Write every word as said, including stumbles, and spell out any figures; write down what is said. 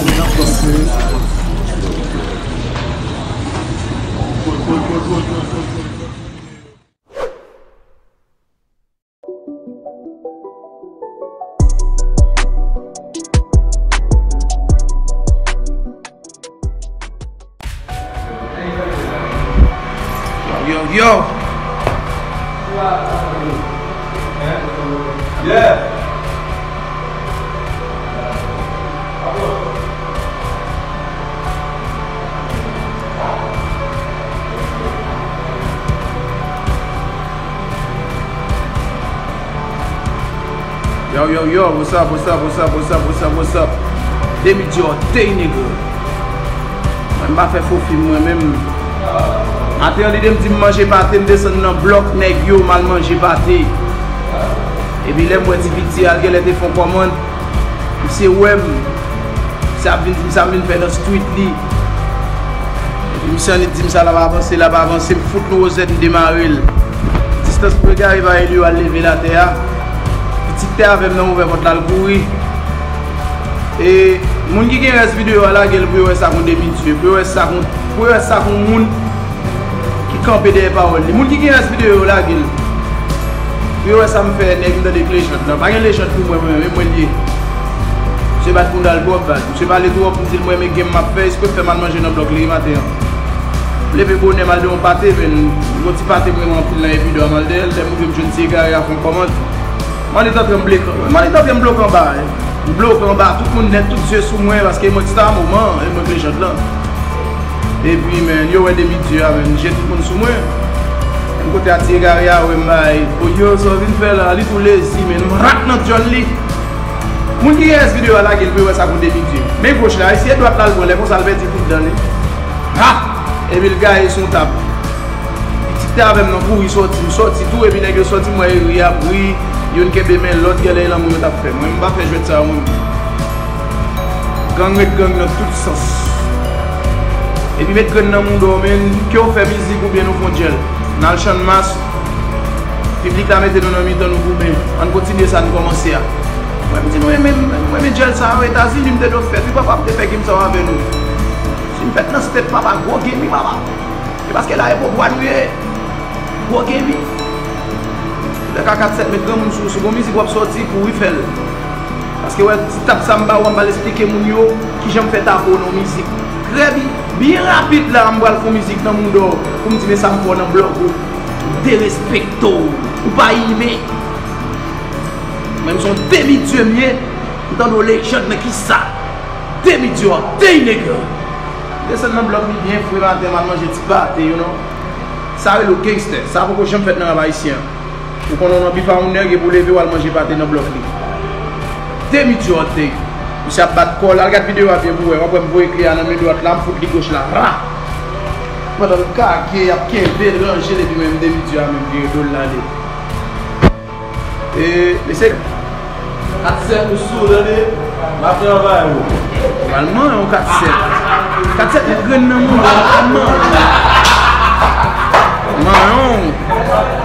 Yo, yo, yo. Yeah. Yo, yo, yo, what's up, what's up, what's up, what's up, what's up, what's up? Demi Dior, Tay nigga. Mwen m pa fè fo fim mwen menm. Maten an, li te m di m manje pate, m desann nan blòk nèg yo, m al manje pate. Epi lè m wè ti piti a, l genlè te fè yon kòmand. Misye wè m. Misye ap vin di m sa m vin fè nan street li. Epi misye annik di m sa l ap avanse, l ap avanse, m fout l yon wozèt, m demare l. Distans pou egare pa Elio al leve l atè a. Pitit te avè m nan ouvè pòt la, l kouri. E moun ki gen rès videyo a, lage l pou yo wè sa k yon demi Dye, pou yo wè sa k yon, pou yo wè sa k yon moun ki kanpe dèyè pawòl li. Moun ki gen rès videyo yo, lage l. Pou yo wè sa m fè nèg m tande k lejand nan. Pa gen lejand pou mwen, mwen, men mwen l ye. Misye bat kounal bòb bad. Misye pale twòp, m di l mwen renmen game m ap fè, espre m fè m al manje nan blòk li maten an. M leve bonè, m al de yon pate, men yon ti pate m renmen anpil nan epi dwa m al dèyè l. Lè m rive m jwenn ti egare a fè yon kòmand. Mwen li t antre m bloke, mwen li t antre m bloke anba. M bloke anba, tout moun nèt, tout zye sou mwen, paske mwen ti ta moman, e mwen k lejand lan. Epi, men, yo wè demi Dye a, men, je tout moun sou mwen. M kote a ti egare a, wè m bay. O yo, sa w vin fè la, li tou lezi, men, m rat nan dyòl li. Moun ki gen rès videyo a, lage l pou yo wè sa k yon demi Dye. Men goch la, eseye dwat la l pran, lè konsa l pèdi tout dan li. Ha! Epi l gaye sou yon tab. Pitit te avè m nan kouri sòti, m sòti tou, epi nèg yo sòti, m wè ri ap ri, youn kenbe men lòt, genlè e lanmou yo t ap fè. Mwen, m pa fè jwèt sa yo, mwen. Gang ret gang nan tout sans. Epi met grenn nan mouda w, men, ke w fè mizik oubyen nou fè yon djèl. N al Channmas, piblik la mete nou nan mitan nou goumen. Ann kontinye sa n kòmanse a. Mwen, m di nou, men, mwen, men djèl sa yo, Etazini, m te dwe fèt, wi, papa, m te fè game sa yo avè nou. Si n fèt nan state, papa, gwo game, wi, papa. E paske la e Pobwa nou ye. Gwo game. Lè ka kat sèt met granmoun sou, sou gon mizik w ap sòti, kouri fè l. Paske wè, ti tap sa m ba w, m pral esplike moun yo kijan m fè tapo nan mizik. Trè byen, byen rapid la, m pral fè yon mizik nan mouda w pou m di men sa m fè w nan blòk ou. Derespekte w. Ou pa imen. Mwen m se yon demi Dye m ye. M tande w lejand nan kisa? Demi Dior, Tay nigga. Desann nan blòk li byen fre maten, m al manje ti pate, you know. Sa rele w gangster. Sa poko janm fèt nan rap ayisyen an. Ou konnen w nan bif a yon nèg epi w leve w al manje pate nan blòk li. Demi Dior, Tay. Misye ap bat kò l. Al gad videyo a byen pou w wè. W ap wè m voye kle a nan men dwat la, m fout li goch la. Ra! Pandan l kake, y ap kenbe l, ranje l, epi menm Demi Dior a menm vire do l l ale. E, mesye, kat sèt ou sou, tande? M ap travay ou. Pral manyen yon kat sèt. Kat sèt met grenn nan mouda w, pral manyen. Manyen w.